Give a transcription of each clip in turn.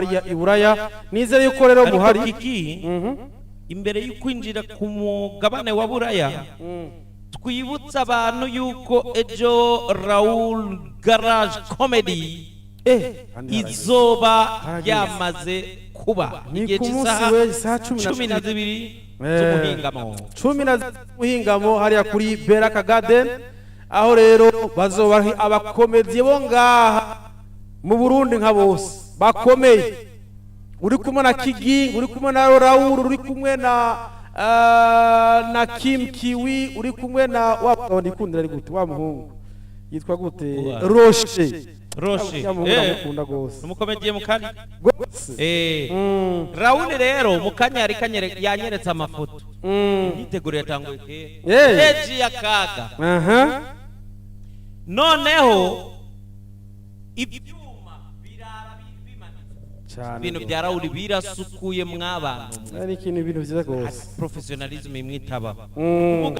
Hariya i Buraya, nizere yuko rero Ariko muhari. Kiki, imbere yo kwinjira ku mugabane wa Buraya, twibutsa abantu yuko ejo Raul Garage Comedy izoba Harageze. yamaze kuba Ni igihe ku munsi cy'isaha w'ejo, isaha cumi na 12 z'umuhingamo. 10 na z'umuhingamo, hariya kuri Beraka Garden, aho rero bazoba abakomediye bo ngaha mu Burundi nka bose bakomeye. Uri kumwe na Kigingi, uri kumwe na Raul, uri kumwe na Kim Kiwi, uri kumwe na wa mugabo nikundira, ari gute, wa muhungu yitwa gute? Uwa. Roche. Roche. Ya muhungu ndamukunda gose. Umukomediye mukali. Gose. Raul rero mukanya yari yanyeretse amafoto. Imyiteguro yatanguye kera. Eji y'akaga. Noneho ibyuma birara bimanitse. Cyane. Ibintu bya Raul birasukuye mw'abantu mwe. Ari ikintu, ibintu byiza gose. Professionalism imwitaba. Hanyuma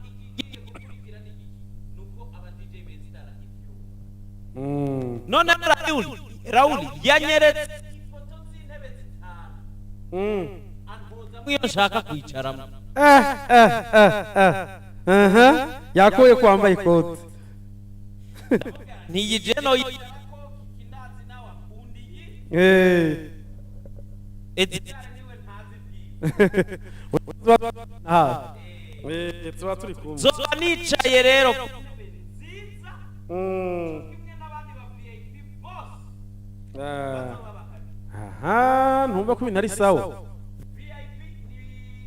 ikigiye gukurikira ni iki? Nuko aba DJ bestara ibyuma. None Raul yanyeretse ifoto z'intebe zitanu, antozamwo iyo nshaka kwicaramo. Eh eh eh eh aha, yakuye ko wambaye ikoti. Ntiyije no Ha. Tuba turi kumwe. Zoba nicaye rero ku ntebe nziza kimwe n'abandi ba VIP bose. Ah. Aha, ntumva ko ibintu ari sawa. VIP ni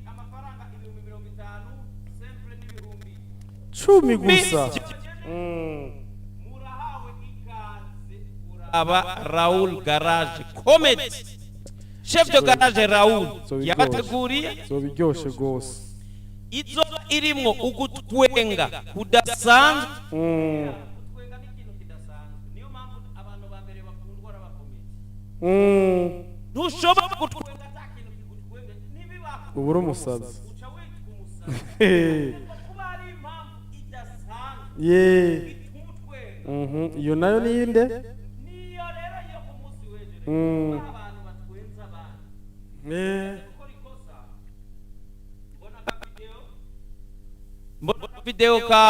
amafaranga 50,000, simple n'ibihumbi 10 gusa. Murahawe ikaze aba Raul Garage Comedy, chef de garage Raul Zoba yabateguriye. Zoba iryoshe rwose. Izoba irimwo ugutwenga kudasanzwe. Gutwenga ni ikintu kidasanzwe, niyo mpamvu abantu ba mbere bakundwa arabakomeye. Ntushobora gutwenga ata kintu kigutwenga, ntibibaho. Ubu uri umusazi. Uca witwa umusazi. Kuba hari impamvu idasanzwe ituma utwenga. Iyo nayo ni inde? Niyo rero yo ku munsi w'ejo rero, kuba abantu batwenza abandi. Gukora ikosa, mbona ka video, mbona video ka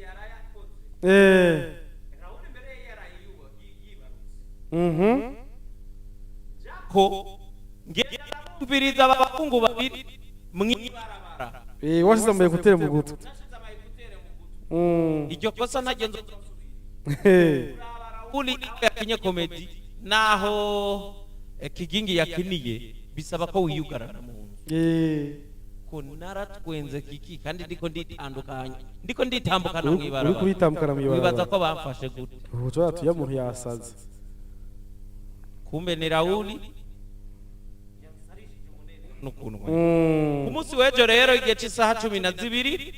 yarayakoze. Raul mbere ye yibarutse. Ko ngumviriza aba bahungu babiri mwibarabara. Washize ama écouteurs mu gutwi. Nashize ama écouteurs mu gutwi. Iryo kosa ntaryo nzosubira. Raul yakinye comedy naho Kigingi yakiniye, bisaba ko wiyugarana mu nzu. Ko naratwenze Kiki, kandi ndiko nditandukanya, ndiko nditambukana Uri mwibarabara. Kuritambukana Wibaza mw'ibarabara. ko bamfashe gute? Ubu tuba tuya muntu yasaze. Kumbe ni Raul n'ukuntu. Ku munsi w'ejo rero, igihe cy'isaha 12,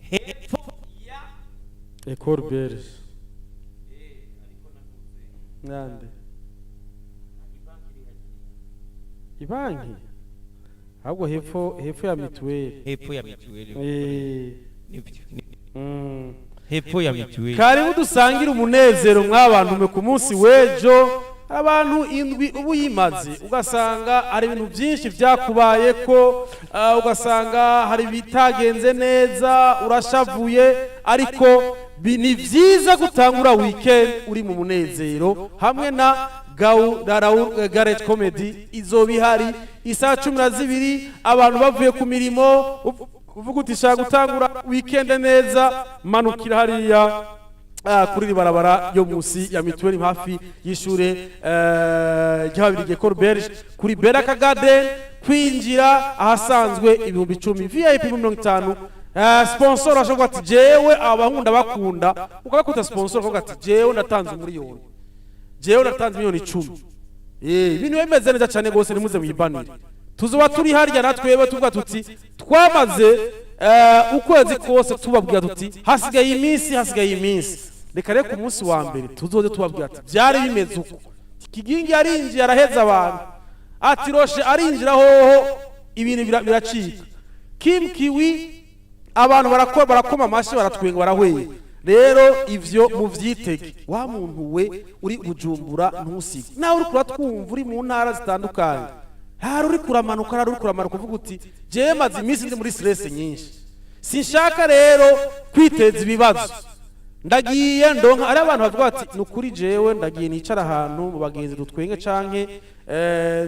hepfo ya Ecole Belge. Nande? Ibanki. Ahubwo hepfo ya mituweli. Hepfo ya mituweli. Nibyo. Hepfo ya mituweli. Karibu dusangire umunezero mw'abantu mwe ku munsi w'ejo. Abantu indwi ubu yimaze, ugasanga hari ibintu byinshi byakubaye ko ugasanga hari ibitagenze neza, urashavuye, ariko ni byiza gutangura weekend uri mu munezero hamwe na Gau na Raul Garage Comedy. Izoba ihari isaha 12, abantu bavuye ku mirimo, uvuga uti shaka gutangura weekend neza, manukira hariya kuri iri barabara yo munsi ya mituweli, hafi y'ishure ry'Ababirigi, Ecole Belge, kuri Beraka Garden. Kwinjira ahasanzwe 10,000, VIP 50,000. Sponsor ashobora ati jewe abahungu ndabakunda, ukabakuta sponsor ukavuga ati jewe ndatanze 1,000,000, jewe ndatanze 10,000,000. Ibintu bimeze neza cyane rwose, ntimuze muyibanire. Tuzoba turi harya natwebwe tuvuga tuti twamaze ukwezi kose tubabwira tuti hasigaye iminsi, hasigaye iminsi. Reka rero ku munsi wa mbere tuzoze tubabwira ati byari bimeze uko. Kigingi yarinjiye araheza abantu, ati Roshe arinjira hoho ibintu biracika. Kim Kiwi. Abantu barakoma amashyi, baratwenga, barahweye. Rero ivyo muvyitege. Wa muntu we uri Bujumbura, ntusige. Nawe uri kuratwumva uri mu ntara zitandukanye, hari uri kuramanuka, hari uri kuramanuka uvuga uti: "Jewe maze iminsi ndi muri stress nyinshi, sinshaka rero kwiteza ibibazo, ndagiye ndonka." Ari abantu bavuga bati: "Ni ukuri, jewe ndagiye nicara ahantu mu bagenzi dutwenge, canke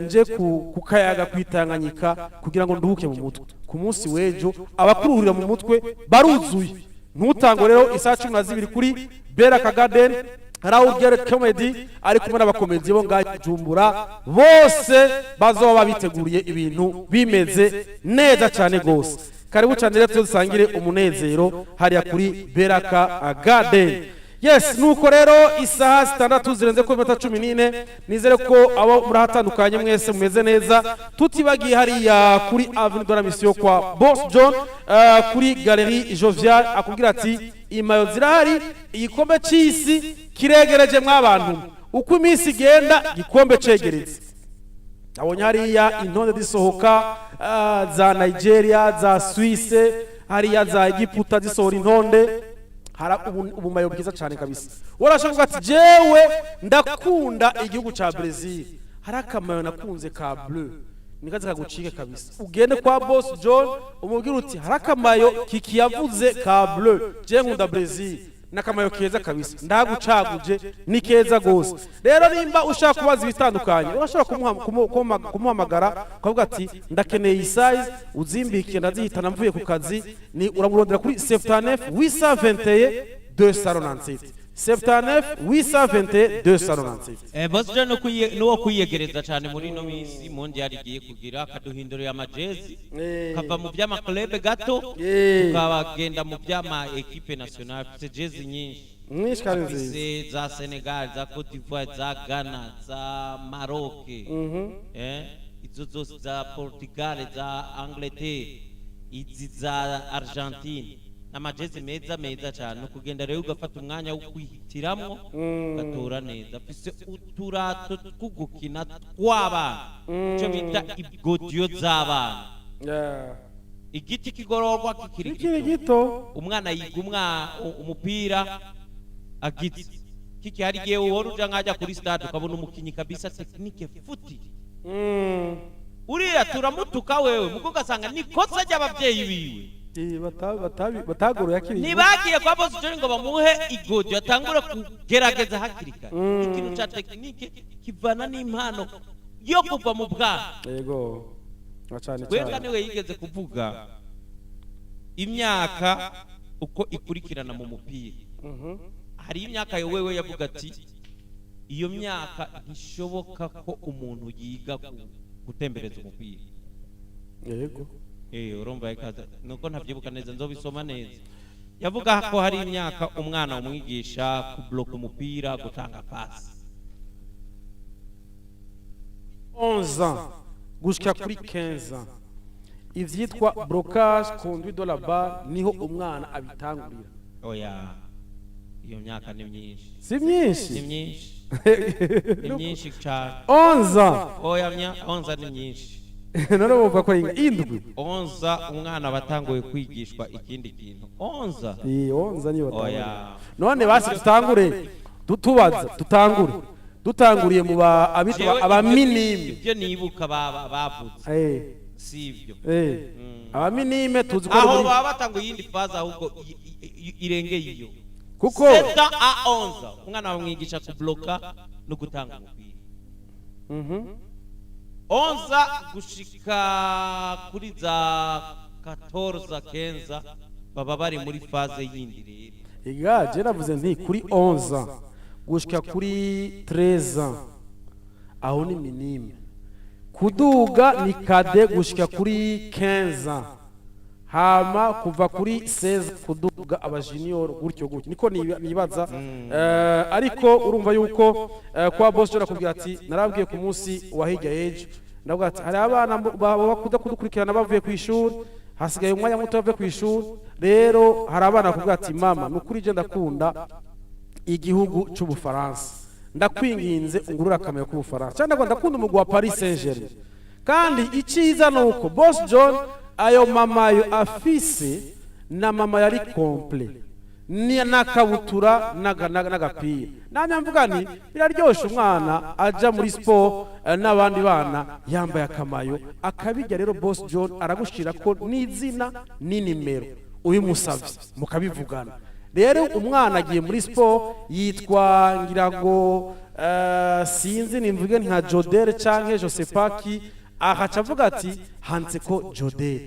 nje ku kayaga kwitanganyika kugira ngo nduhuke mu mutwe." Ku munsi w'ejo abakuruhurira mu mutwe baruzuye. Ntutangwe rero, isaha 12 kuri Beraka Garden, Raul Comedy ari kumwe n'abakomedi bo ngaho Bujumbura bose, bazoba babiteguriye ibintu bimeze neza cyane gose. Karibu cyane rero, dusangire umunezero hariya kuri Beraka Garden. Yes, nuko rero isaha 6 zirenze ku minota 14. Nizere ko abo murahatandukanye mwese mumeze neza, tutibagiye hariya kuri Avenue de la Mission kwa Boss John, kuri Galerie Jovial, akubwira ati: "Imayo zirahari, igikombe c'isi kiregereje." Mwabantu, uko iminsi igenda igikombe cegeretse. Abonye hariya intonde zisohoka, za Nigeria, za Suisse, hariya za Egiputa zisohora intonde. Hari ubumayo bwiza cyane kabisa. Warashaka kuvuga ati: "Jewe ndakunda igihugu ca Brazil, hari akamayo nakunze ka bleu," nikaze kagucike kabisa. Ugende kwa Boss John umubwire uti: "Hari akamayo Kiki yavuze ka bleu, je nkunda Brazil, nakamayo keza kabisa, ndagucaguje, ni keza gose." Rero nimba ushaka kubaza ibitandukanye, urashobora kumuhamagara ukavuga ati: "Ndakeneye iyi size, uzimbikiye, ndazihitana mvuye ku kazi." Ni uramurondera kuri 79 821 297, 79 821 297. Boss John nuwo kwiyegereza cyane muri ino minsi mondial igiye kugira, akaduhindurira amajezi, kava mu by'ama club gato, tukabagenda mu by'ama équipe nationale. Afite jezi nyinshi. Mwinshi kandi nziza. Afise za Senegal, za Cote d'Ivoire, za Ghana, za Maroc, izo zose, za Portugal, za Angleterre, izi za Argentine, n'amajezi meza meza cyane. Ukugenda rero ugafata umwanya wo kwihitiramwo, ugatora neza. Afise uturato two gukina tw'abana, icyo bita igodiyo z'abana. Igiti kigororwa kikiri kikiri gito. Gito. Umwana yiga umupira agitse kiki. Hari igihe uhora uja nkajya kuri stade ukabona umukinyi kabisa, technique futi, uriya turamutuka wewe mugo, ugasanga ni kosa ry'ababyeyi biwe. Batagoroye akiri. Ntibagiye kwa Boss John ngo bamuhe igodiyo atangure kugerageza hakiri kare. Ikintu ca technique kivana n'impano yo kuva mu bwana. Yego, na cyane Wenger cyane. niwe yigeze kuvuga imyaka uko ikurikirana mu mupira. Hari imyaka wewe yavuga ati iyo myaka ntishoboka ko umuntu yiga gutembereza umupira. Urumva ikaza nuko ntabyibuka neza, nzobisoma neza. Yavuga ko hari imyaka umwana umwigisha kubloka umupira, gutanga pasi. 11 ans gushika kuri 15 ans, ivyitwa blocage, conduite de la balle, niho umwana abitangurira. Oya, iyo myaka ni myinshi. Si myinshi? Ni myinshi, ni myinshi cyane. 11 ans. Oya, 11 ni myinshi. None bumva ko ari indwi. 11, umwana aba atanguye kwigishwa ikindi kintu, 11. 11 niyo batangurira. Oya. None basi tutangure tubaza, tutangure dutanguriye mu ba abitwa Jewe aba minimes. Ibyo nibuka bavutse, si ibyo. Aba minimes tuzi ko ari Aho baba batanguye iyindi phase ahubwo irengeye iyo. Kuko 7 à 11, umwana bamwigisha kubloka no gutanga umupira. 11 gushika kuri za 14, 15, baba bari muri phase yindi rero. Iga je navuze nti kuri 11 gushika kuri 13 ans, aho ni minime. Kuduga ni cadet gushika kuri 15 ans, hama kuva kuri 16 kuduga aba junior, gutyo gutyo, niko nibaza. Ariko urumva yuko kwa Boss John akubwira ati: "Narabwiye ku munsi wa hirya y'ejo," ndavuga ati hari abana bakunda kudukurikirana bavuye ku ishuri, hasigaye umwanya muto bavuye ku ishuri. Rero hari abana bakubwira ati: "Mama, ni ukuri je ndakunda igihugu cy'Ubufaransa, ndakwinginze ungurure akamaro k'Ubufaransa," cyangwa "ndakunda umugwi wa Paris Saint-Germain." Kandi icyiza ni uko Boss John ayo mamayo afise Na mama yari complet n'akabutura n'agapira. Namye mvuga nti biraryoshe umwana aja muri sport n'abandi bana yambaye akamayo akabijya. Rero Boss John aragushira ko n'izina n'inimero ubimusavye mukabivugana. Rero umwana agiye muri sport yitwa, ngira ngo sinzi nimvuge nka Jodel canke Josepaki, akaca avuga ati handitse ko Jodel.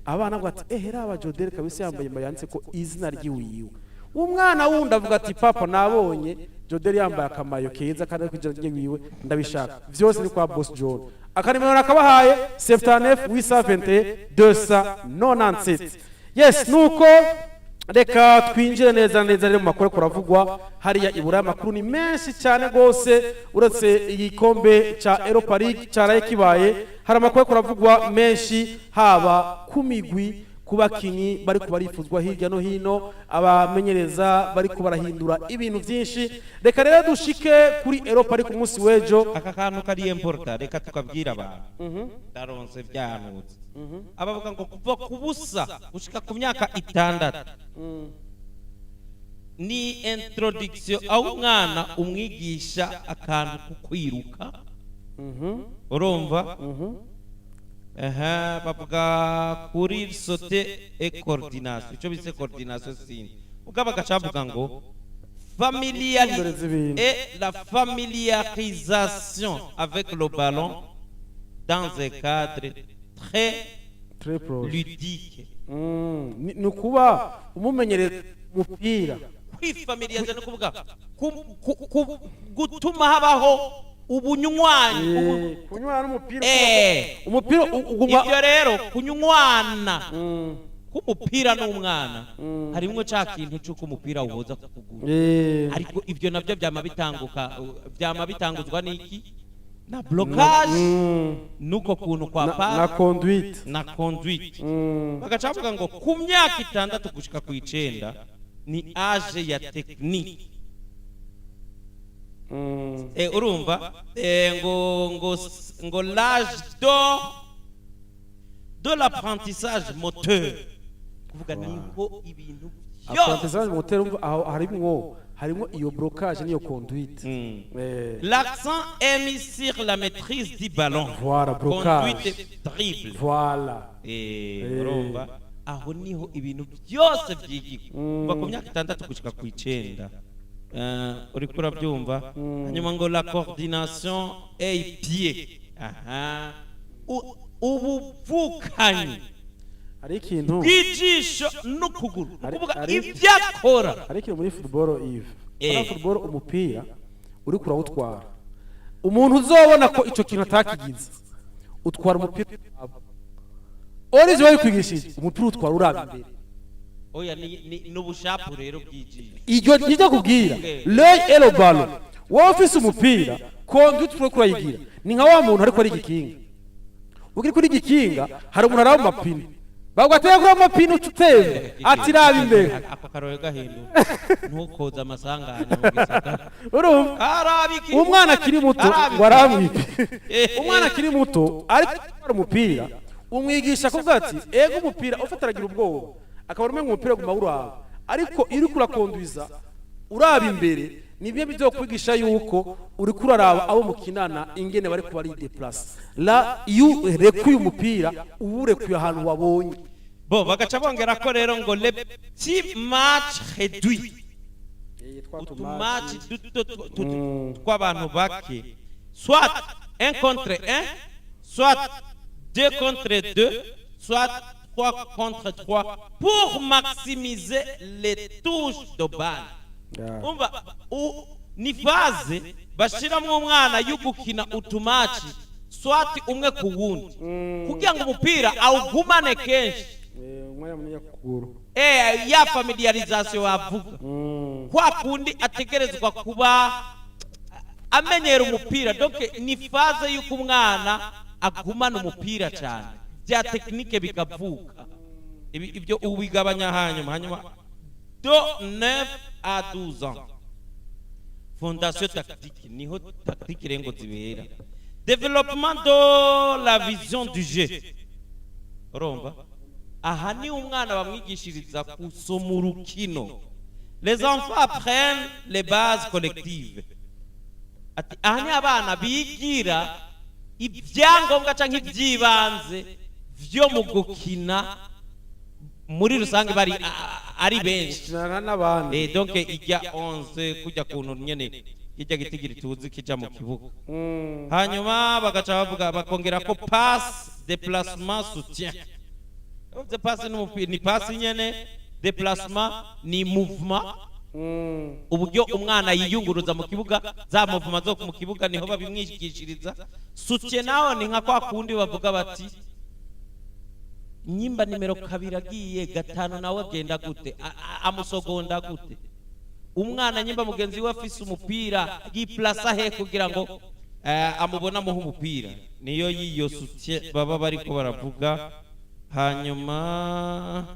Abana ngo ati raba Jodel kabisa yambaye mayo yanditse ko izina ryiwiwe. Umwana wundi avuga ati: "Papa, nabonye Jodel yambaye akamayo keza kandi ari kw'izina ryiwiwe, ndabishaka." Vyose ni kwa Boss John. Akanimero nakabahaye, 79 821 297. Yes, nuko reka twinjire neza neza rero mu makuru kuravugwa hariya i Buraya. Amakuru ni menshi cyane rwose. Uretse igikombe cya Europa League cyaraye kibaye, hari amakuru kuravugwa menshi, haba ku migwi, ku bakinyi bari kubarifuzwa hirya no hino, abamenyereza bari kubarahindura ibintu byinshi. Reka rero dushike kuri Europa League ku munsi w'ejo. Aka kantu kari important, reka tukabwira abantu. Ndaronse byanutse, abavuga ngo kuva ku busa gushika ku myaka 6 ni introduction, aho umwana umwigisha akantu ko kwiruka, urumva? Aha bavuga kuri sauter et coordination, icyo bise coordination sindi ubwo, bagaca bavuga ngo Imbere z'ibintu. et la familiarisation avec le ballon dans un cadre très très proche, ludique. Ni ukuba umumenyereza umupira. Kwifamiliariza no kuvuga gutuma habaho ubunywanyi Kunywana n'umupira. Umupira uguma Ibyo rero kunywana k'umupira n'umwana, harimwo ca kintu c'uko umupira uhoza ku kuguru. Ariko ibyo nabyo byama bitanguka, byama bitanguzwa n'iki? Na blocage, nuko kuntu kwa na passe conduite. Na conduite. Bagaca bavuga ngo ku myaka 6 gushika ku 9 ni âge ya technique. Urumva, ngo l'âge de l'apprentissage moteur, kuvuga niho ibintu byose. Apprentissage moteur, umva aho harimwo iyo blocage n'iyo conduite. L'accent est mis sur la maîtrise du ballon, Voilà, blocage. conduite et dribble. Voilà. Urumva aho niho ibintu byose byigirwa kuva ku myaka 6 gushika ku 9. Uriko urabyumva? Hanyuma ngo la coordination et pied, aha ubuvukanyi Hari ikintu bw'ijisho n'ukuguru, ni ukuvuga ibyo akora. Hari ikintu muri football, Yves. Muri football, umupira uriko urawutwara, umuntu uzobona ko ico kintu atakigize, utwara umupira orizi babikwigishije, umupira utwara uraba imbere. Oya, ni ubushapu rero bw'ijisho. Iryo niryo kubwira l'œil et le ballon. Wowe ufise umupira, conduite uriko urayigira, ni nka wa muntu ariko ari igikinga. Ukiri kuri igikinga, hari umuntu araba mu mapine, bagateye kuri ayo mapine, uca utemba, ati raba imbere. Ako karore gahinduka, ntukoze amasanganya mu gisagara. Urumva? Arabiki. Umwana akiri muto Arabiki. ngo aramwipe. Umwana akiri muto ariko atwara umupira, umwigisha kuvuga ati ego umupira ufite, aragira ubwoba, akabona umenga umupira guma uraba, ariko iyo uriko urakondwiza uraba imbere, nibyo bizokwigisha yuko uriko uraraba abo mukinana ingene bari kuba déplacer. La iyo urekuye umupira, uba urekuye ahantu wabonye. Bo bagaca bongera ko rero ngo le petit match réduit, utumatch duto tw'abantu bake, soit un contre un, soit deux contre deux, soit trois contre trois, pour maximiser les touches de balle. Umva, ni phase bashiramwo umwana yo gukina utumatch, soit umwe ku wundi, kugira ngo umupira awugumane kenshi. Umwanya munini ku kuguru. Ya familiarisation wavuga, kwa kundi ategerezwa kuba amenyera umupira. Donc ni phase y'uko umwana agumana umupira cyane, bya technique bikavuka. Ibyo ubigabanya hanyuma de 9 à 12 ans, fondation tactique, niho tactique rengo zibera, développement de la vision du jeu. Urumva? Aha ni umwana bamwigishiriza gusoma urukino. Les enfants apprennent les bases collectives. Ati aha ni abana bigira ibyangombwa cyangwa iby'ibanze byo mu gukina muri rusange bari ari benshi. Gukinana n'abandi. Donc ijya 11 kujya kuntu nyene kijya gitigiri tuzi kija mu kibuga. Hanyuma bagaca bavuga, bakongera ko passe, déplacement, soutien. Bavuze passe n'umupira ni passe nyene, déplacement ni mouvement, uburyo umwana yiyunguruza mu kibuga, za mouvement zo mu kibuga niho babimwigishiriza. Soutien naho ni nka kwa kundi bavuga bati nyimba nimero 2 agiye, 5 nawe agenda gute, amusogonda gute, umwana nyimba mugenzi we afise umupira yiplasa he kugira ngo amubone amuha umupira. Niyo yiyo soutien baba bariko baravuga. Hanyuma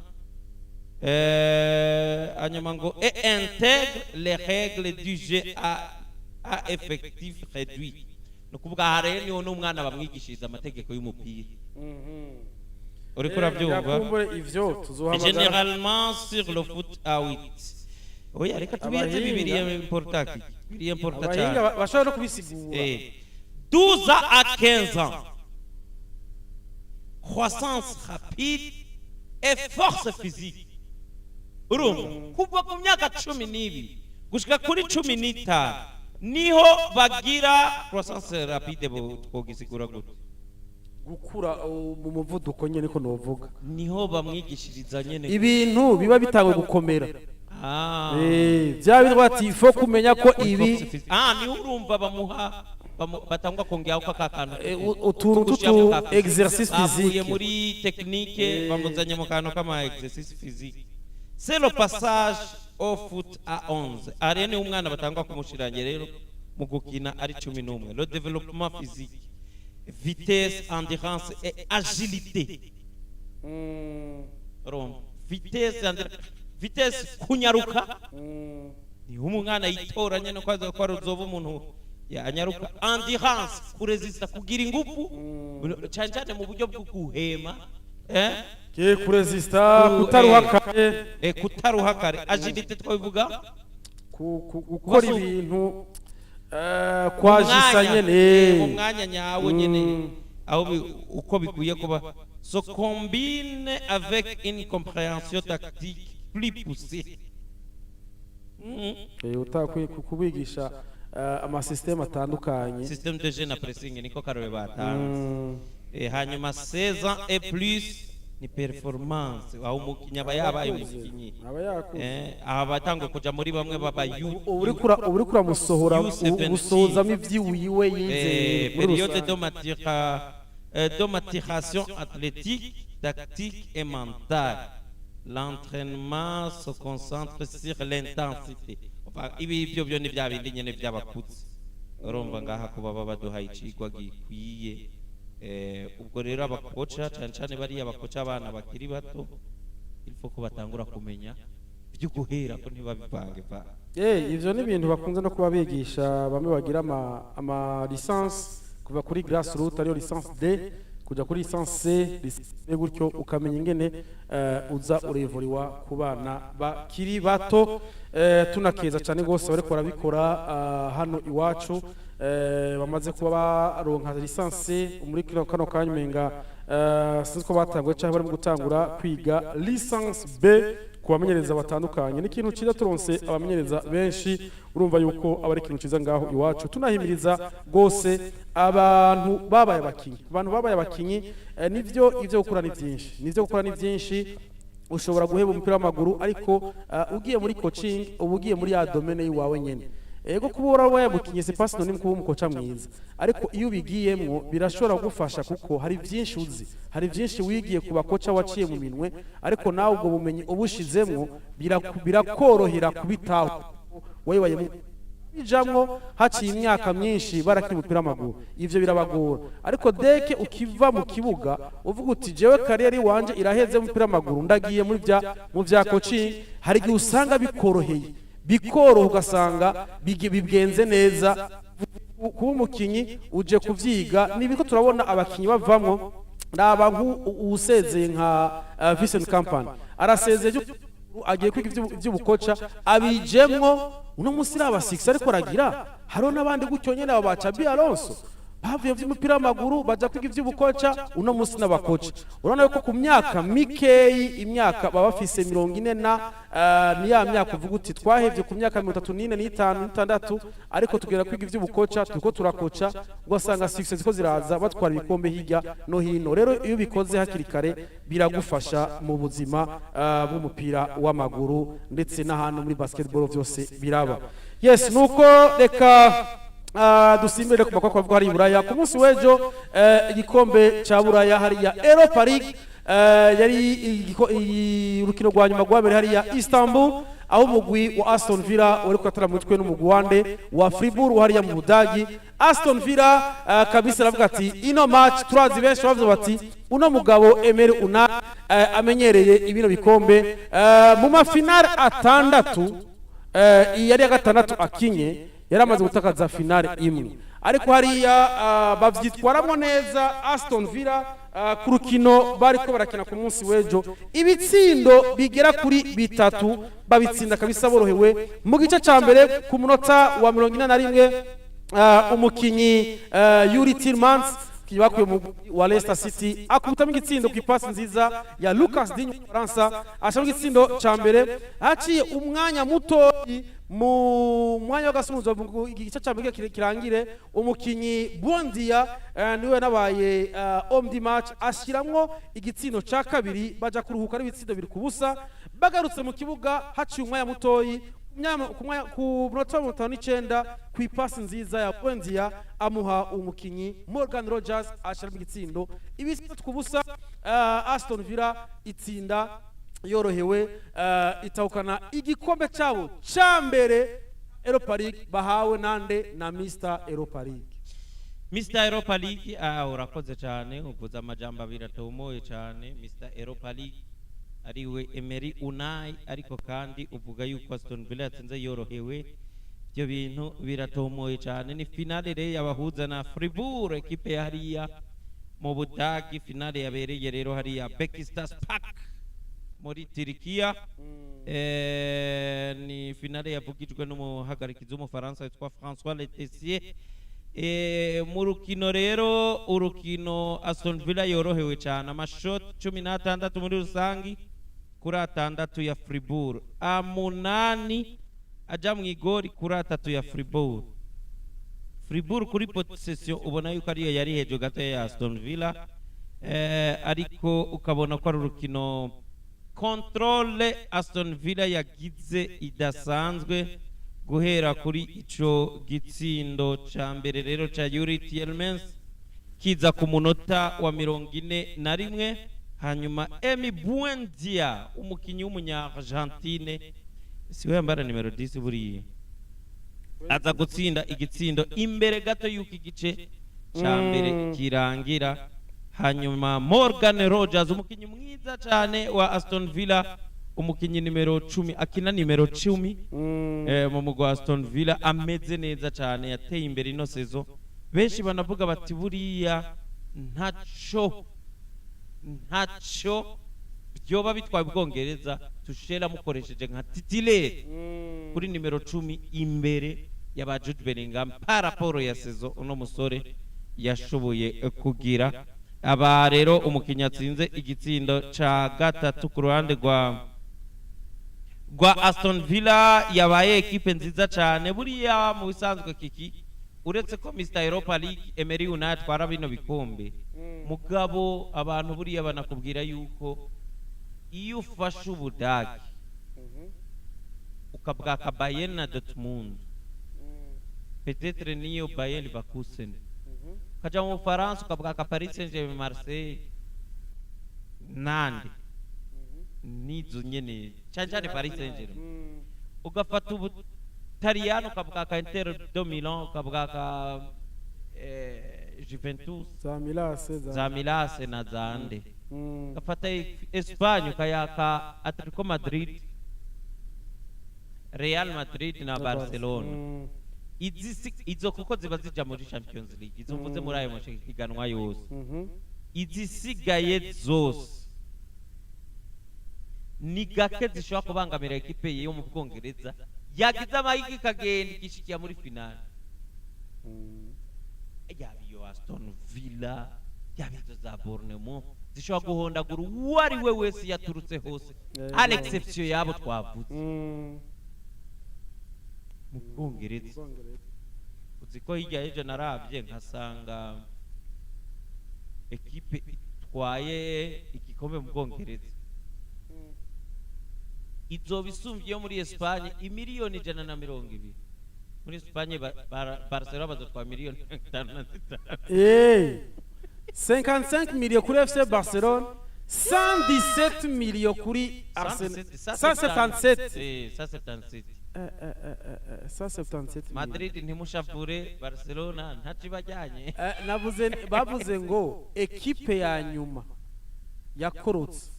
hanyuma ngo et intègre les règles du jeu à effectif réduit. Ni ukuvuga aha rero niho n'umwana bamwigishiriza amategeko y'umupira. Uriko urabyumva? Kumbure ivyo tuzohamagara. Généralement sur le foot à 8. Oya, reka tubize. Abahinga. Bibiri important, biri important Abahinga cyane. Bashobora no kubisigura. 12 ans à 15 ans, croissance rapide et force physique. Urumva kuva ku myaka 12 gushika kuri 15 niho bagira croissance rapide. Twogisigura gute? Gukura mu muvuduko nyene ko novuga. Niho bamwigishiriza nyene. Ibintu biba bitangwe gukomera. Vya bindi bati faut kumenya ko ibi Niho urumva bamuha batangwa kongeraho ko aka kantu utuntu tugushiramo tutu ka physique. Exercice Bavuye physique. muri technique, bamuzanye mu kantu k'ama exercice physique. C'est le passage au foot à 11. Ariyo ni umwana batangwa kumushirange rero mu gukina ari 11. Le développement physique, vitesse, endurance et agilité. Urumva vitesse, endurance, vitesse, kunyaruka, niho umwana yitora nyene ko aza ko ari uzoba umuntu yanyaruka. Endurance, kuresista, kugira ingufu cyane cyane mu buryo bwo guhema. Ke kuresista, kutaruha kare. Kutaruha kare. Agilité twabivuga? Gukora ibintu kwajisa Mu nyene. mwanya nyawo nyene aho uko bikwiye kuba. Se combine avec une compréhension tactique plus poussée. Utakwiye kubigisha amasystème atandukanye. Système de jeu na pressing niko karore batanze. Hanyuma 16 ans et plus ni performance, aho umukinyi aba yabaye umukinyi. Aba yakuze. Aha batangwa kuja muri bamwe baba Uba uriko uramusohora U17. Usohozamo ivy'iwiwe yize muri période rusange. De maturation athlétique, tactique et mentale. L'entraînement se concentre sur l'intensité. Enfin, ibi byo byo ni bya bindi nyene by'abakuze. Urumva ngaha ko baba baduhaye icigwa gikwiye. Ubwo rero abakoca, cyane cyane bariya bakoca abana bakiri bato, il faut ko batangura kumenya byo guhera ko ntibabivange va. Ivyo ni ibintu bakunze no kuba bigisha bamwe bagira ama licence kuva kuri grassroot, ariyo licence D, kuja kuri licence C, licence B, gutyo ukamenya ingene uza urevuriwa ku bana bakiri bato. Tunakeza cyane rwose bariko barabikora hano iwacu, bamaze kuba baronka licence C muri kano kanya. Umenga sinzi ko batanguye cyangwa barimo gutangura kwiga licence B ku bamenyereza batandukanye. Ni ikintu cyiza turonse abamenyereza benshi, urumva yuko aba ari ikintu cyiza ngaho iwacu. Tunahimiriza rwose abantu babaye abakinyi, abantu babaye abakinyi, nivyo ivyo gukora ni byinshi, nivyo gukora ni byinshi. Ushobora guheba umupira w'amaguru, ariko ugiye muri coaching uba ugiye muri ya domaine y'iwawe nyene. Ego, kuba warabaye umukinyi c'est pas synonyme kuba umukoca mwiza, ariko iyo ubigiyemwo birashobora kugufasha kuko hari byinshi uzi, hari byinshi wigiye ku bakoca waciye mu minwe, ariko nawe ubwo bumenyi ubushizemwo birakorohera kubitaho. Wayibaye bijamwo haciye imyaka myinshi barakina umupira w'amaguru, ivyo birabagora. Ariko dès que ukiva mu kibuga uvuga uti jewe carrière wanje iraheze mu mupira w'amaguru, ndagiye muri vya mu vya coaching, hari igihe usanga bikoroheye, bikoroha, ugasanga bigenze neza. Kuba umukinyi uje kuvyiga nibiko turabona abakinyi bavamwo. Raba nk'uwusezeye nka Vincent Kompany, arasezeye, agiye kwiga ivy'ubukoca, abijemwo. Uno munsi raba six ariko aragira. Hariho n'abandi gutyo nyene, abo ba Xabi Alonso bavuye vy'umupira w'amaguru baja kwiga ivy'ubukoca, uno munsi n'abakoca. Urabona yuko ku myaka mikeyi, imyaka baba bafise 40 na ni ya myaka uvuga uti twahevye ku myaka 34, 5, 6, ariko tugera kwiga ivy'ubukoca, turiko turakoca, ugasanga succès ziko ziraza, batwara ibikombe hirya no hino. Rero iyo ubikoze hakiri kare biragufasha mu buzima bw'umupira w'amaguru, ndetse n'ahantu muri basketball byose biraba. Yes, nuko reka dusimbire ku makuru avuga hari Buraya. Ku munsi w'ejo, igikombe ca Buraya hariya Europa League, yari urukino rwa nyuma rwabereye hariya Istanbul, aho umugwi wa Aston Villa wari kuratara mu mitwe n'umugwi wande wa Fribourg hariya mu Budagi. Aston Villa kabisa aravuga ati ino match turazi. Benshi bavuze bati uno mugabo Emery Unai amenyereye ibino bikombe, mu mafinale atandatu, iyi yari ya gatandatu akinye, yari amaze gutakaza finale imwe, ariko hariya bavyitwaramo neza Aston Villa. Ku rukino bariko barakina ku munsi w'ejo, ibitsindo bigera kuri bitatu babitsinda kabisa borohewe. Mu gice ca mbere, ku munota wa 41, umukinyi Youri Tielemans bakuye mu wa Leicester City akubitamo igitsindo ku ipasi nziza ya Lucas Digne w'Ubufaransa, ashamo igitsindo ca mbere. Haciye umwanya mutoyi, mu mwanya w'agasumuzo, igice ca mbere kirangire, umukinyi Buendia niwe nabaye homme du match, ashiramwo igitsindo ca kabiri. Baja kuruhuka ari ibitsindo 2-0. Bagarutse mu kibuga haciye umwanya mutoyi, ku munota wa 59, ku ipasi nziza ya Buendia amuha umukinyi Morgan Rogers, ashiramo igitsindo, ibitsindo 3-0. Aston Villa itsinda yorohewe, itahukana igikombe cyabo ca mbere Europa League, bahawe nande? Na Mr Europa League. Mr Europa League. Urakoze cyane, uvuze amajambo abiri atomoye cyane. Mr Europa League ariwe Emery Unai, ariko kandi uvuga yuko Aston Villa yatsinze yorohewe. Ibyo bintu biratomoye cyane. Ni finale rero yabahuza na Fribourg, ekipe ya hariya mu Budagi. Finale yabereye rero hariya Besiktas Park muri Turikiya. Ni finale yavugijwe n'umuhagarikizi w'Umufaransa witwa François Letexier. Mu rukino rero, urukino Aston Villa yorohewe cyane, amashoti 16 muri rusangi kuri atandatu ya Fribourg, amunani aja mu igori kuri atatu ya Fribourg. Fribourg kuri possession ubona yuko ariyo yari hejuru gato ya Aston Villa, ariko ukabona ko ari urukino contrôle Aston Villa yagize idasanzwe guhera kuri ico gitsindo ca mbere rero ca Youri Tielemans kiza ku munota wa 41. Hanyuma Emi Buendia, umukinyi w'umunya Argentine, siwe yambara nimero 10 buriya, aza gutsinda igitsindo imbere gato y'uko igice ca mbere kirangira. Hanyuma Morgan Rogers, umukinyi mwiza cyane wa Aston Villa, umukinyi nimero 10, akina nimero 10 mu mugwi wa Aston Villa, ameze neza cyane, yateye imbere ino saison. Benshi banavuga bati buriya ntaco byoba bitwaye Ubwongereza Tuchel amukoresheje nka titulaire kuri nimero 10 imbere y'aba Jude Bellingham, par rapport ya saison uno musore yashoboye kugira. Aba rero umukinnyi atsinze igitsindo ca gatatu ku ruhande rwa Aston Villa, yabaye ekipe nziza cyane. Buriya mu bisanzwe kiki, uretse ko Mr Europa League Emery Unai atwara bino bikombe, mugabo abantu buriya banakubwira yuko iyo ufashe Ubudagi ukabwaka Bayern na Dortmund, peut-être niyo Bayer Leverkusen, ukaja mu Bufaransa ukabwaka Paris Saint-Germain, Marseille nande nizo nyene, cyane cyane Paris Saint-Germain, ugafata Ubutaliyano ukabwaka Inter de Milan, ukabwaka Juventus, za Milase, za za Milase na zande, ugafata Espagne ukayaka Atletico Madrid, Real Madrid na Barcelona. Izi izo kuko ziba zija muri Champions League, izo mvuze muri ayo mahiganwa yose. Izisigaye zose ni gake zishobora kubangamira ekipe yo mu Bwongereza yagize amahirwe ikagenda ikishikiya muri finale, yaba iyo Aston Villa, yaba izo za Bournemouth, zishobora guhondagura uwo ari we wese yaturutse hose, à l'exception yabo twavuze mu Bwongereza. Uzi ko hirya y'ejo narabye nkasanga ekipe itwaye igikombe mu Bwongereza izoba isumbye yo muri Espagne 120 miliyoni. Muri Espagne Barcelona bazotwara 55 miliyoni. 55 millions kuri FC Barcelone, 117 millions kuri Arsenal, 177. 177. 177 millions. Madrid ntimushavure, Barcelona ntaco ibajyanye. Navuze, bavuze ngo ekipe ya nyuma yakorotse,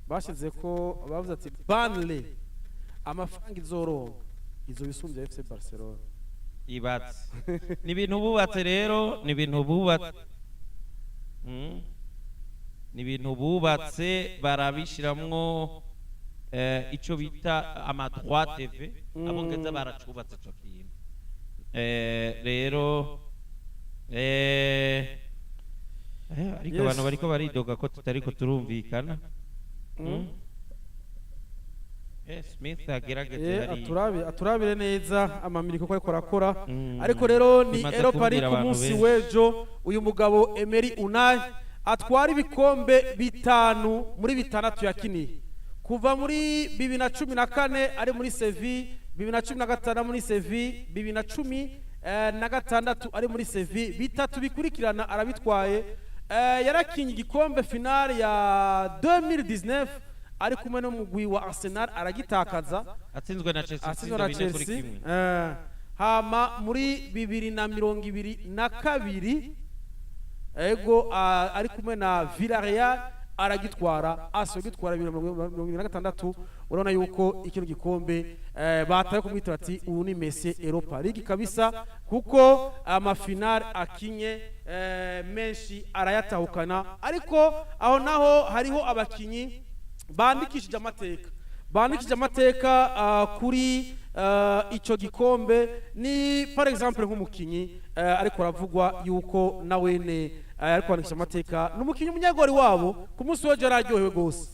bashize ko bavuze ati Burnley amafaranga izoronka izo bisumbye FC Barcelona. Ibatse ni ibintu bubatse rero, ni ibintu bubatse. Ni ibintu bubatse, barabishiramwo ico bita amadroit TV. Abongereza baracubatse ico kintu. Rero ariko abantu bariko baridoga ko tutariko turumvikana. Smith agerageze hariya. Aturabire neza amamiriko ko ariko arakora. Ariko rero ni Bimaze Europa kumbwira League ku abantu munsi benshi. w'ejo, uyu mugabo Emery Unai atwara ibikombe bitanu muri bitandatu yakiniye kuva muri 2014 ari muri Seville, 2015 muri Seville, 2016 ari muri Seville, bitatu bikurikirana arabitwaye. Yarakinye igikombe finale ya 2019 ari kumwe n'umugwi wa Arsenal, aragitakaza. Atsinzwe na Chelsea. Atsinzwe na 4-1. Chelsea. Hama muri 2022, ego, ari kumwe na Villarreal aragitwara, asohoye gitwara 2026. Urabona yuko ikino gikombe bataye kumwita ati ubu ni Messi Europa League kabisa, kuko amafinale akinye menshi arayatahukana. Ariko aho naho hariho abakinyi bandikishije amateka kuri ico gikombe. Ni par exemple nk'umukinyi ariko aravugwa yuko nawene ariko bandikisha amateka, ni umukinyi umunyagori wabo. Ku munsi w'ejo yararyohewe gose,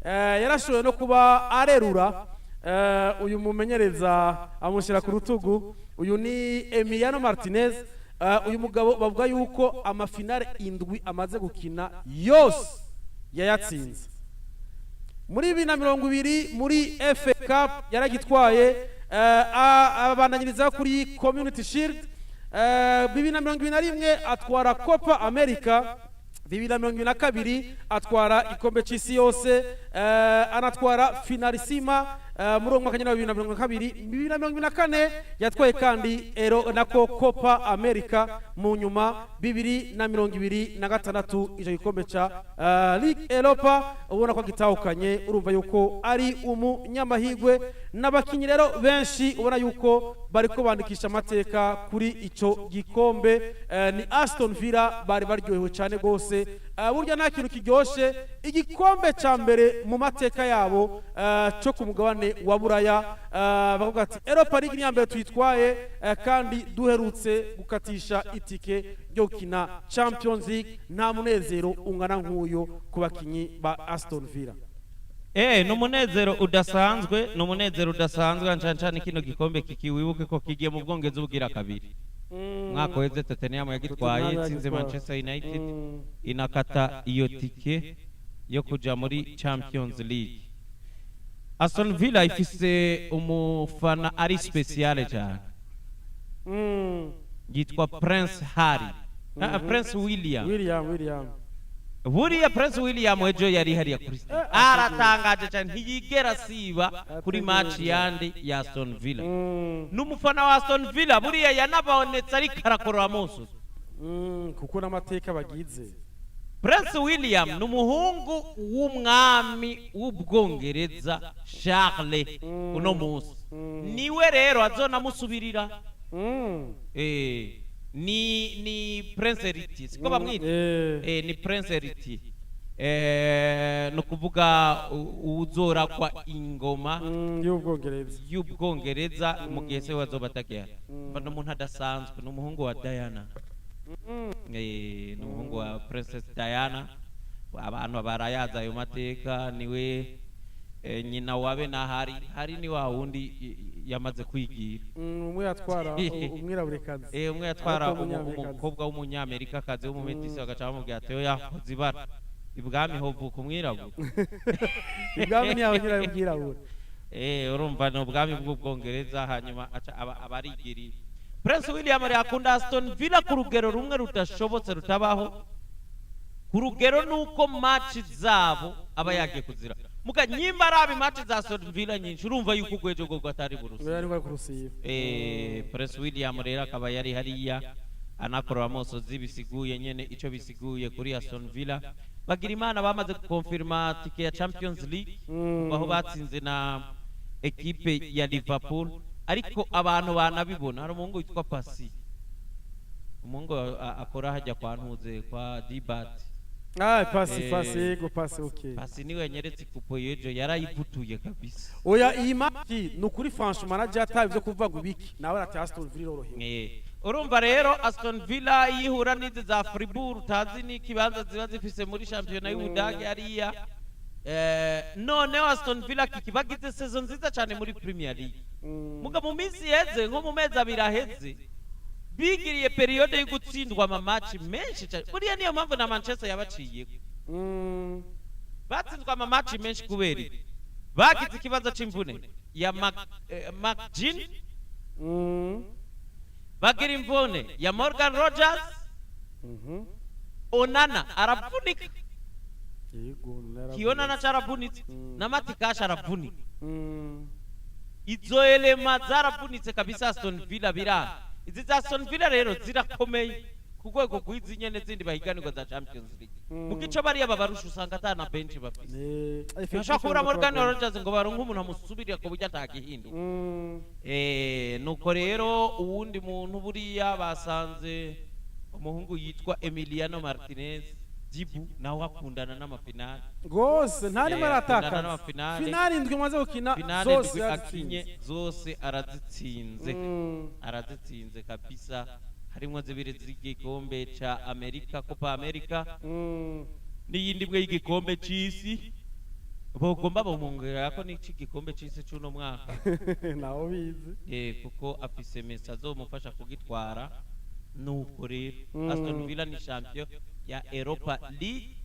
yarashoboye no kuba arerura uyu mumenyereza amushyira ku rutugu. Uyu ni Emiliano Martinez. Uyu mugabo bavuga yuko amafinale indwi amaze gukina yose yayatsinze. Muri 2020 muri FA Cup yaragitwaye, abandanyiriza kuri Community Shield. 2021 atwara Copa America, 2022 atwara igikombe c'isi yose, anatwara Finalissima muri uwo mwaka nyine wa 2022. 2024 yatwaye kandi ero nako Copa America. Mu nyuma 2026 ico gikombe ca Ligue Europa ubona ko gitahukanye. Urumva yuko ari umunyamahigwe, n'abakinyi rero benshi ubona yuko bariko bandikisha amateka kuri ico gikombe. Ni Aston Villa bari baryohewe cyane gose. Burya nta kintu kiryoshe igikombe ca mbere mu mateka yabo cyo ku mugabane wa Buraya. Bakavuga ati Europa League ni iya mbere tuyitwaye, kandi duherutse gukatisha itike ryo gukina Champions League. Nta munezero ungana nk'uyo ku bakinyi ba Aston Villa. Ni umunezero udasanzwe, ni umunezero udasanzwe cyane cyane kino gikombe kikiwibuke ko kigiye mu Bwongereza ubugira kabiri. Umwaka uheze Tottenham yagitwaye Tottenham itsinze yagitwaye. Manchester United, inakata iyo tike yo kuja muri Champions League. Aston Villa ifise umufana ari spécial cyane, yitwa Prince Harry, Prince William. William, William. Buriya Prince William ejo yari hariya kuri stade, aratangaje cyane, ntiyigera asiba kuri match yandi ya Aston Villa. N'umufana wa Aston Villa, buriya yanabonetse ariko arakorora munsi. Kuko n'amateka bagize. Prince William ni umuhungu w'umwami w'Ubwongereza Charles uno munsi, niwe rero azonamusubirira. Ni Prince Héritier, siko bamwita? Eh. Ni Prince Héritier, ni ukuvuga uwuzorakwa ingoma y'Ubwongereza. y'Ubwongereza mu gihe se wazoba atagihari. Mva n'umuntu adasanzwe, ni umuhungu wa Diana. Ni umuhungu wa Princess Diana. Abantu barayaza ayo mateka. Niwe nyina wabe na hari hari ni wa wundi yamaze kwigira. Umwe yatwara umwiraburekazi. Umwe yatwara Ariko umunyamerikazi. Umukobwa w'umunyamerikakazi w'umumetisi, bagaca bamubwira ati: "Oya, koza ibara, ibwami hovuka umwirabura." Ibwami ntiyaho nyirayo ubwirabura. Urumva ni ubwami bw'Ubwongereza, hanyuma aca aba abarigiriye. Prince William akunda Aston Villa ku rugero rumwe rudashobotse, rutabaho, ku rugero nuko match zabo aba yagiye kuzira muga nyimba araba match za Aston Villa nyinshi, urumva yuko ugwejo rwo atari burusi. Oya, ni kurusiba. Prince William rero akaba yari hariya anakorora amosozi, bisiguye nyene ico bisiguye kuri Aston Villa. Bagira Imana bamaze gukonfirma tike ya Champions League aho batsinze na ekipe ya Liverpool. Ariko abantu banabibona, hari umuhungu witwa Pasi, umuhungu akora hajya kwa Ntuze, kwa Dibat. Ah, Pasi. Pasi, yego, Pasi, okay. Pasi niwe yanyeretse ikupo y'ejo, yarayivutuye kabisa. Oya, iyi match ni ukuri, franchement, naje atabi byo kuvuga ngo ibiki, nawe ati Aston Villa irorohewe. Urumva rero Aston Villa yihura n'izi za Fribourg, utazi n'ikibanza ziba zifise muri shampiyona y'Ubudage hariya. Noneho Aston Villa kiki bagize saison nziza cyane muri Premier League. Muga mu minsi iheze, nko mu mezi 2 aheze, bigiriye période yo gutsindwa ama match menshi cyane. Buriya niyo mpamvu na Manchester yabaciyeko. Batsinzwe ama match menshi kubera iki? Bagize ikibazo c'imvune ya McGinn, bagira imvune ya Morgan Rogers, Onana aravunika. Yego. Kionana caravunitse, na Matikash aravunika. Izo elema zaravunitse kabisa. Aston Villa biranga. Izi za Aston Villa rero zirakomeye ku rwego rw'izi nyene zindi bahiganirwa za Champions League. Mu gice bariya babarusha, usanga ata na bench bafise. Ntashobora kubura Morgan Rogers ngo baronke umuntu amusubirira ku buryo atagihinduka. Nuko rero uwundi muntu buriya basanze umuhungu yitwa Emiliano Martinez Dibu, nawe akundana n'amafinali. Rwose nta nimwe akundana aratakaza. n'amafinale. Finali indwi maze gukina Finale zose ndwi yazitsinze. akinye zose arazitsinze. Arazitsinze kabisa, harimwo zibiri z'igikombe ca Amerika, Copa America, n'iyindi imwe y'igikombe c'isi. Bogomba bamwongerera ko n'ic'igikombe c'isi c'uno mwaka. Nawe bizi. Kuko afise Messi azomufasha kugitwara. Nuko rero Aston Villa ni champion ya Europa League,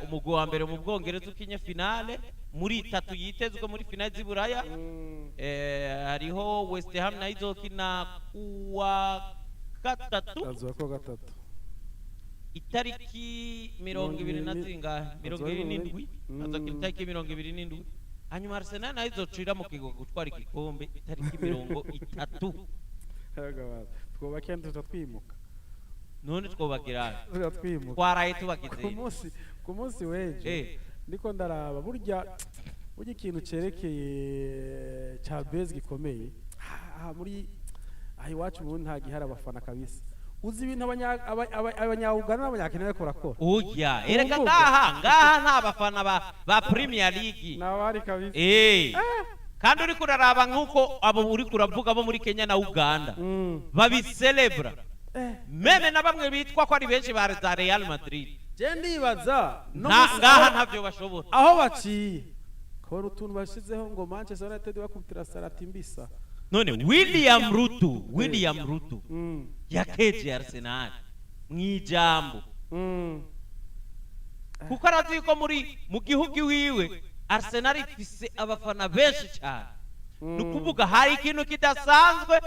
umugwi wa mbere mu Bwongereza ukinye finale muri itatu yitezwe muri finale z'i Buraya. Hariho West Ham nayo izokina kuwa gatatu. Azuba ko gatatu. Itariki 20 na zingahe? 27. Azokina itariki 27. Hanyuma Arsenal nayo izocira mu kigo gutwara igikombe itariki 30. Twubake, tuca twimuka. None twobagira Tuca twimuka. Twaraye tubagize. Ku munsi w'ejo ndiko ndaraba, burya ikintu cerekeye ca base gikomeye aha muri aha iwacu ubu nta gihari, abafana kabisa. Uzi ibintu Abanyauganda n'Abanyakenya bariko barakora? Oya, erega Uvuga. Ngaha nta bafana ba Premier League. Nabari kabisa. Kandi uriko uraraba nk'uko abo uriko uravuga bo muri Kenya na Uganda babicelebra, même na bamwe bitwa ko ari benshi ba za Real Madrid. Je ndibaza no Ngaha ntavyo bashobora. Aho baciye kubona utuntu bashizeho ngo Manchester United bakubitira sarati mbisa. None William Ruto, William Ruto yakeje Arsenal mw'ijambo, kuko arazi yuko muri mu gihugu iwiwe Arsenal ifise abafana benshi cyane. Ni ukuvuga hari ikintu kidasanzwe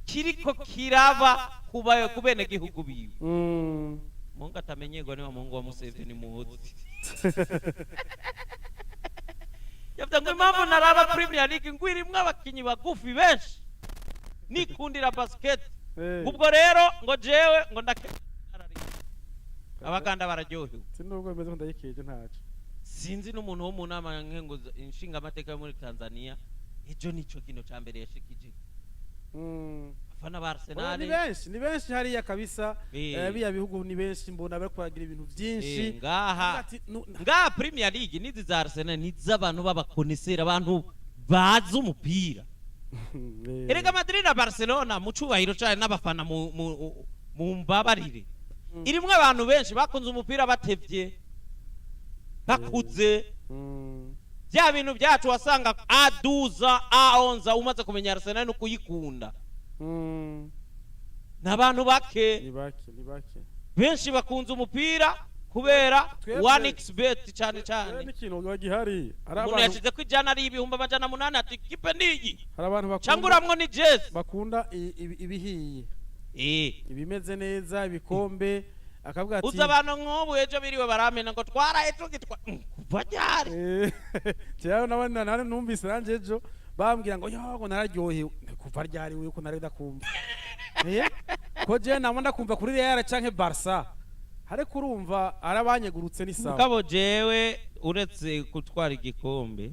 kiriko kiraba kuba ku bene gihugu biwe. Mungu atamenyerwa niwa muhungu wa Museveni Muhozi yavuze ngo impamvu naraba Premier League ngo irimwo abakinyi bagufi benshi, nikundira basket. Ubwo rero ngo jewe ngo ndake Abaganda bararyohewe. Sinubwo bimeze ko ndayikeje ntaco. Sinzi n'umuntu wo mu nama nkenguza inshingamateka yo muri Tanzania, ejo nico kino ca mbere yashikije. Abafana ba Oya, Arsenal ni benshi, ni benshi hariya kabisa. Biya bihugu ni benshi, mbona bariko baragira ibintu byinshi. Ngaha Ati, ngaha Premier League nizi za Arsenal ni z'abantu b'aba connaisseurs, abantu bazi umupira. Erega Madrid na Barcelona, mu cubahiro cayo n'abafana, mu mbabarire, irimwo abantu benshi bakunze umupira batevye, bakuze. Bya bintu byacu wasanga aduza aonza umaze kumenya Arsenal no kuyikunda, ni abantu bake. Ni bake, ni bake. Benshi bakunze umupira kubera 1xBet cyane Twebwe cyane. N'ikintu gihari hari Umuntu abantu yashize ko ijana ari 800,000, ati kipe niyi hari abantu cyangwa bakunda uramwo ni jezi. Bakunda ibihiye, ibimeze neza, ibikombe, akavuga ati Uzi abantu nk'ubu ejo biriwe baramena ngo twaraye tugitwa. Kuva ryari? Jewe nabandi nari numvise nanje ejo bambwira ngo yo, ngo nararyohewe. Kuva ryari wewe ko nari ndakumva? Ko jewe naba ndakumva kuri Real canke Barca, ariko urumva arabanyegurutse, ni sawa. Mugabo jewe uretse gutwara igikombe,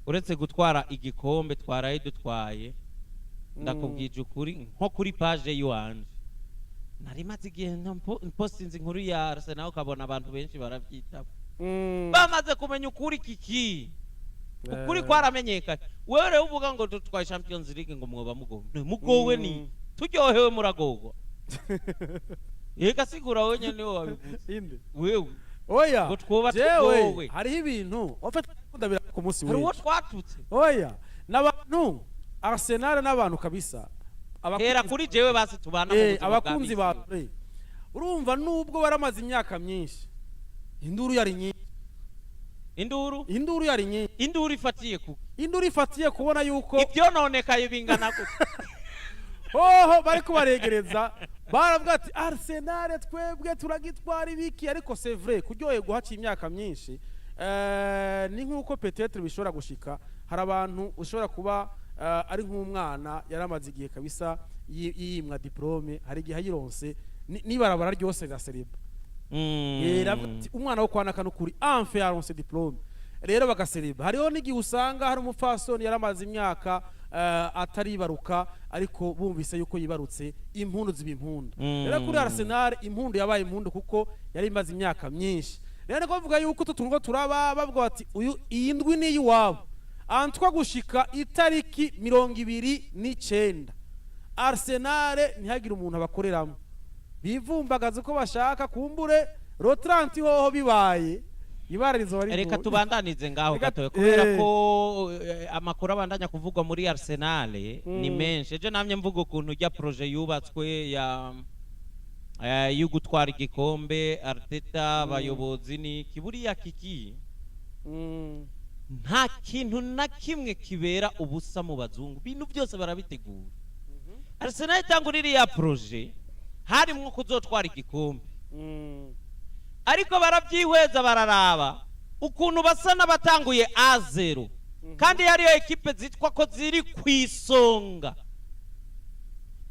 uretse gutwara igikombe twaraye dutwaye, ndakubwije ukuri, nko kuri page y'iwanje nari maze igihe mpostinze inkuru ya Arsenal, ukabona abantu benshi barabyitaba, bamaze kumenya ukuri. Kiki ukuri kwaramenyekanye. Wewe rero uvuga ngo dutwaye Champions League, ngo mwoba mugowe, mugowe ni turyohewe, muragogwa. Yega sigura wewe nyene, niwe wabivuze. Inde? Wewe. Oya. Ngo twoba jewe tugowe. Hariho ibintu wafata ndabira ku munsi Hari uwo w'ejo. twatutse? Oya, n'abantu Arsenal n'abantu kabisa Hera kuri jewe basi tubana mu buzima bwa abakunzi misi ba yose. Urumva nubwo baramaze imyaka myinshi, induru yari nyinshi. Induru? Induru yari nyinshi. Induru ifatiye ku Induru ifatiye kubona yuko ibyononekaye bingana gute? Hoho bari kubaregereza, baravuga ati Arsenal twebwe turagitwara ibiki. Ariko c'est vrai, kuryoherwa haciye imyaka myinshi, ni nk'uko peut-être bishobora gushika, hari abantu ushobora kuba ari nk'umwana yaramaze igihe kabisa yimwa diplôme, hari igihe ayironse n'ibarabara ryose rirasereba. Ravuga ati, umwana wo kwanaka n'ukuri enfin yaronse diplôme, rero bagasereba. Hariho n'igihe usanga hari umupfasoni yaramaze imyaka ataribaruka, ariko bumvise yuko yibarutse, impundu ziba impundu. Rero kuri Arsenal impundu yabaye impundu kuko yari imaze imyaka myinshi. Rero niko bavuga yuko utu tuntu turaba, bavuga bati uyu iyi ndwi ni iy'iwabo antwa gushika itariki 29. Arsenal ntihagire umuntu abakoreramo, bivumbagaza uko bashaka, kumbure le 30 hoho bibaye ibara rizoba Reka riguye. tubandanize ngaho gatoya, kubera ko amakuru abandanya kuvugwa muri Arsenal ni menshi. Ejo namye mvuga ukuntu ujya projet yubatswe ya yo gutwara igikombe, Arteta, abayobozi ni kiburiya kiki. Nta kintu na kimwe kibera ubusa mu bazungu, ibintu byose barabitegura. Arsenal itangura iriya projet harimwo kuzotwara igikombe, ariko barabyihweza, bararaba ukuntu basa n'abatanguye à zéro, kandi hariyo ekipe zitwa ko ziri ku isonga,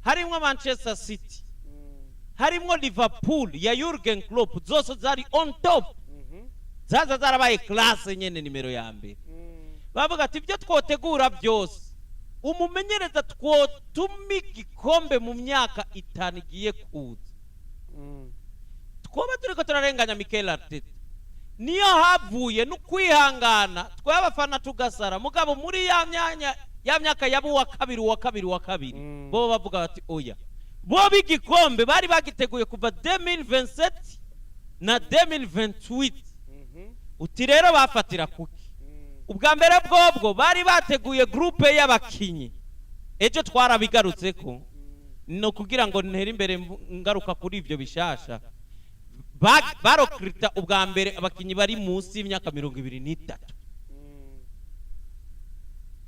harimwo Manchester City, harimwo Liverpool ya Jurgen Klopp, zose zari on top, zaza zarabaye classe nyene nimero ya mbere. Bavuga ati ibyo twotegura byose, umumenyereza twotuma igikombe mu myaka 5 igiye kuza, twoba turiko turarenganya Mikel Arteta. Niyo havuye no kwihangana, twe abafana tugasara, mugabo muri ya myanya ya myaka yaba uwa kabiri, uwa kabiri, uwa kabiri, bo bavuga bati oya, bo b'igikombe bari bagiteguye kuva 2027 na 2028. Uti rero bafatira kuki? Ubwa mbere bwobwo bari bateguye groupe y'abakinyi, ejo twarabigarutseko, ni ukugira ngo ntere imbere ngaruka kuri ibyo bishasha. Barokrita ubwa mbere abakinyi bari munsi y'imyaka 23.